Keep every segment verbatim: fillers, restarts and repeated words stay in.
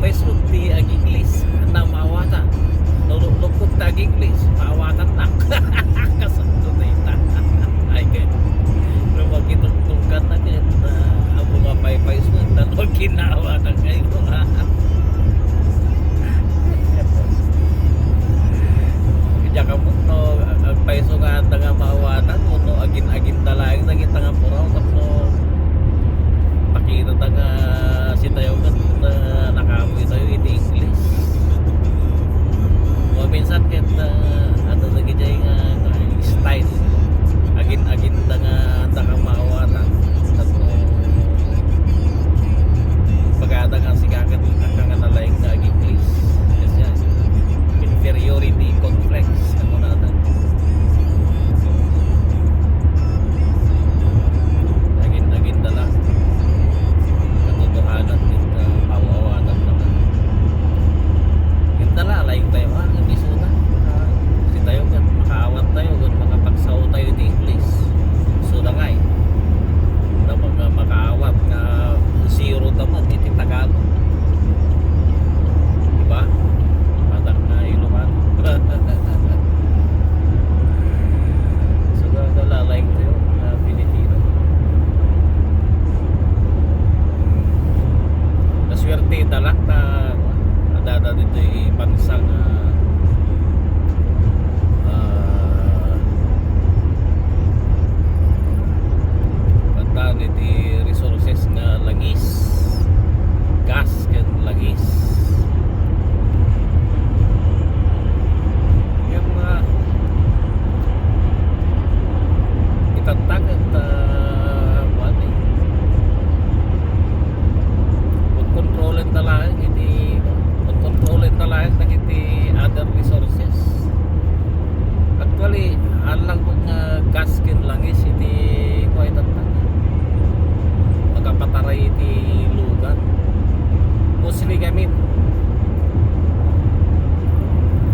Payso ti ag-Ingles, anda maawatan. No, no, lukot ti ag-Ingles, maawatannak. Kasano dayta? Ay, kay, no makitungtungkanna ket, ah, apo nga paypayso, anda no kinaawatan kayo. Diak ammo no, ag-, agpayso nga anda nga maawatan, wenno agin-aginda laeng dagita nga puraw tapno pakitata nga sitayo ket, ah, nakaammotayo iti English. Maminsan ket, ah, adda dagiti nga, nga style. Agin-aginda nga anda nga maawatan. Tapno pagada nga sika ket, anda nga nalaing nga ag-English. Kasi, ah, inferiority complex, ano na, agin-aginda lang. Katotohanan ket, ah, aw-awatan na. Ket nalalaing tayo, ah, nga misuna. Maka-, si tayo ket makaawat tayo, ket makapagsao tayo iti English. So, dangay. Nga maka-, makaawat nga zero ta met iti Tagalog. Diba? Padak na Ilocano. So, na-, nalalaing tayo na Pilipino. Naswerte ta lang ta, adda ditoy bansa nga, ah, adda iti resources nga langis, gas, ken langis. Ngem, ah, itatta ket, ah, kuan, eh, kon kontrolen ta laeng iti, kon kontrolen ta laeng dagiti other resources. Actually, alang nga gas ken langis iti kuan itatta. Makapataray iti lugan. Mostly kami,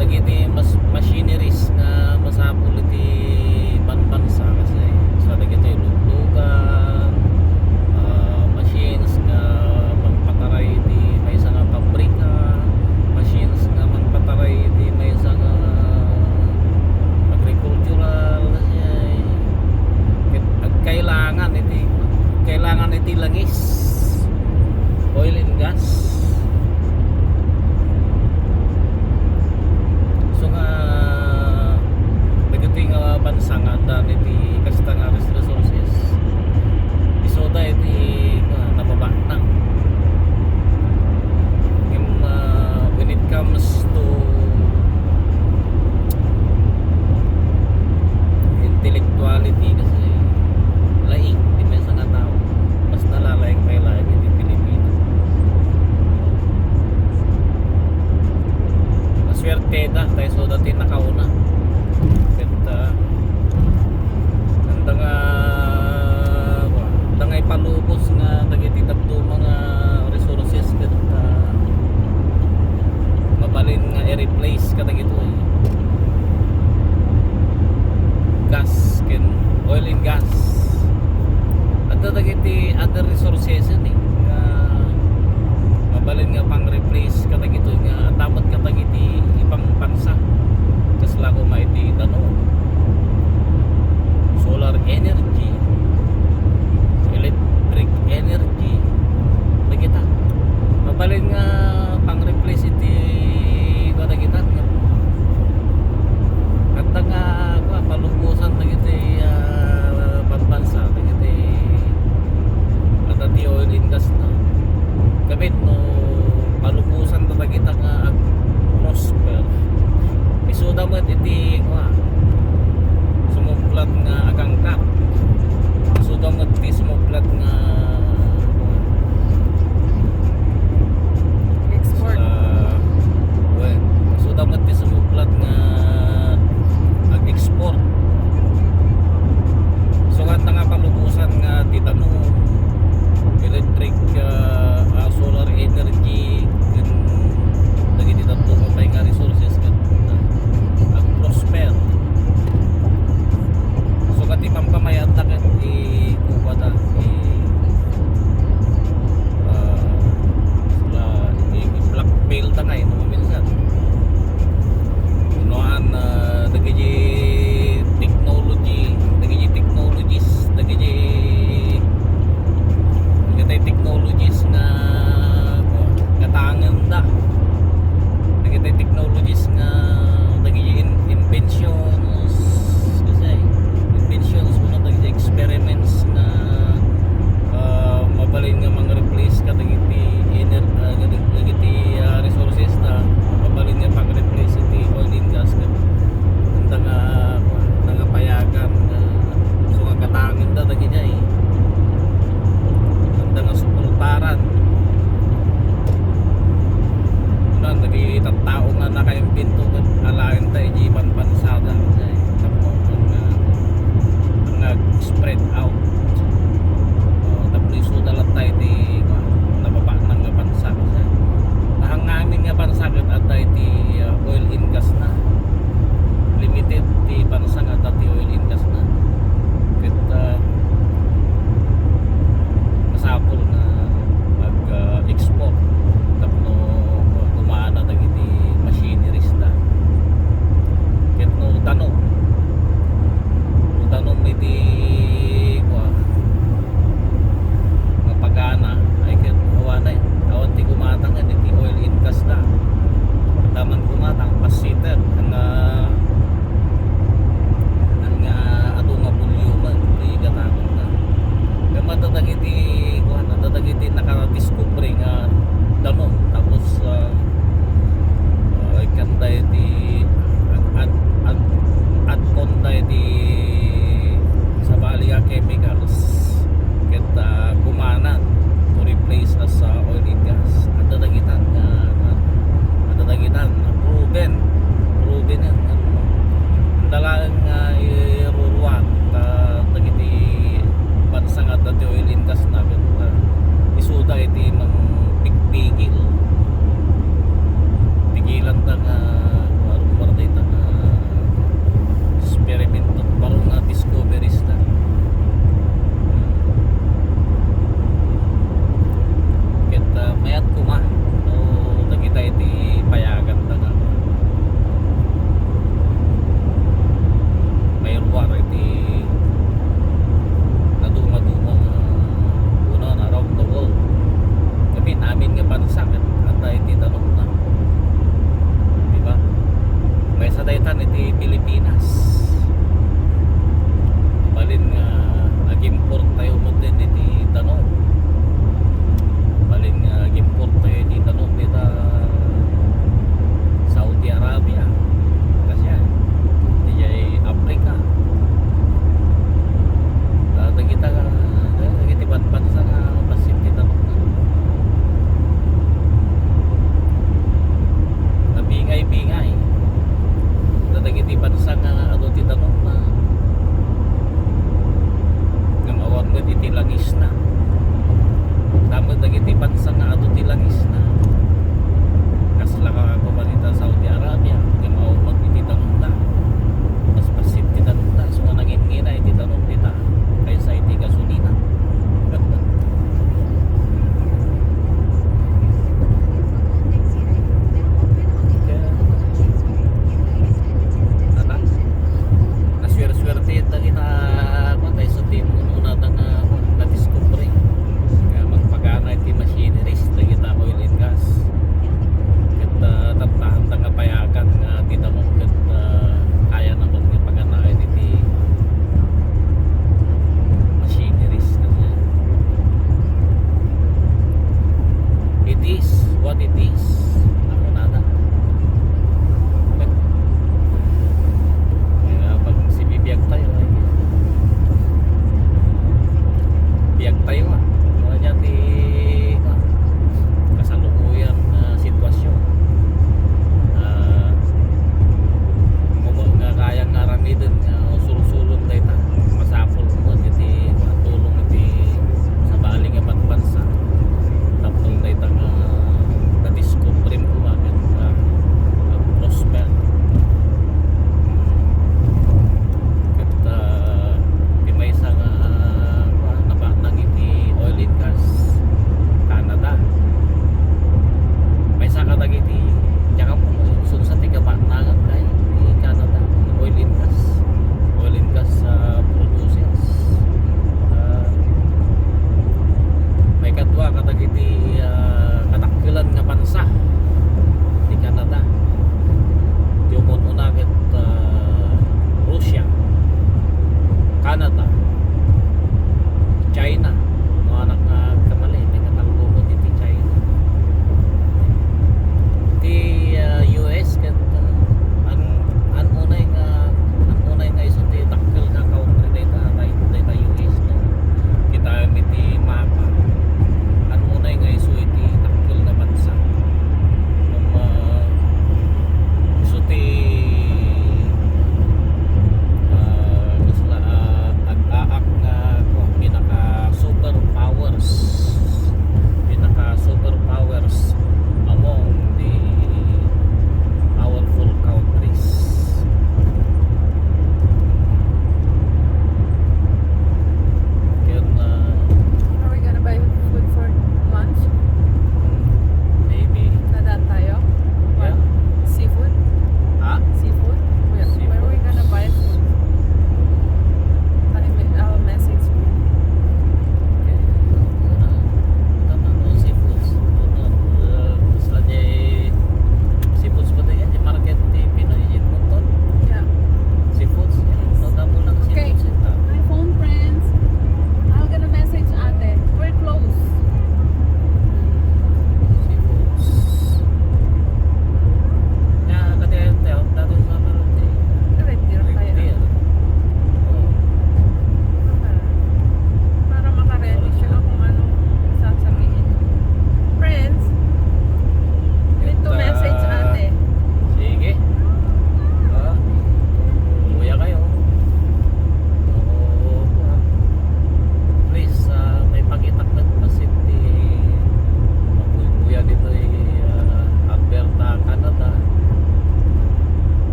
dagiti mas-, machineries nga masapul iti banbansa kasi sa dagiti luglugan, ah, machines nga mangpataray iti maysa nga pabrika, machines nga mangpataray iti maysa nga agricultural, kasi ket agkailangan iti, kailangan iti langis, oil and gas. So nga, dagiti nga bansa nga adda iti kasta nga res-, resources, isuda iti, ah, nababaknang. Ngem, ah, when it comes to intellectuality, kasi laing ti maysa nga tao, mas nalalaing pay laeng iti Pilipino. Maswerte da, ta isuda ti nakauna. Ket, ah, anda nga, anda nga ipalubos nga dagiti dadduma nga resources ket, ah, mabalin nga i-replace kadagitoy gas ken oil and gas. Adda dagiti other resources, eh, nga mabalin nga pang-replace kadagitoy nga adda met kadagiti ibang bansa. Kasla koma iti ethanol, solar energy, electric energy, dagita. Mabalin nga pang-replace iti kadagita nga adda nga, kua, palubosan dagiti, ah, banbansa, dagiti adda ti oil and gas na. Kami no palubosan ta dagita Fail ta ngay no maminsan. Kunoan, ah, dagiti technology, dagiti technologies, dagiti, dagiti technologies nga, oh, katangenda. Dagiti technologies nga, dagiti in-, inventions, kasi inventions, mga dagiti experiments nga, ah, mabalin nga mang-replace kadagiti ener-, ah, kadag-, dagiti, ah, resources ta mabalin nga pang-replace iti oil and gas ket anda nga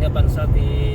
bansa ti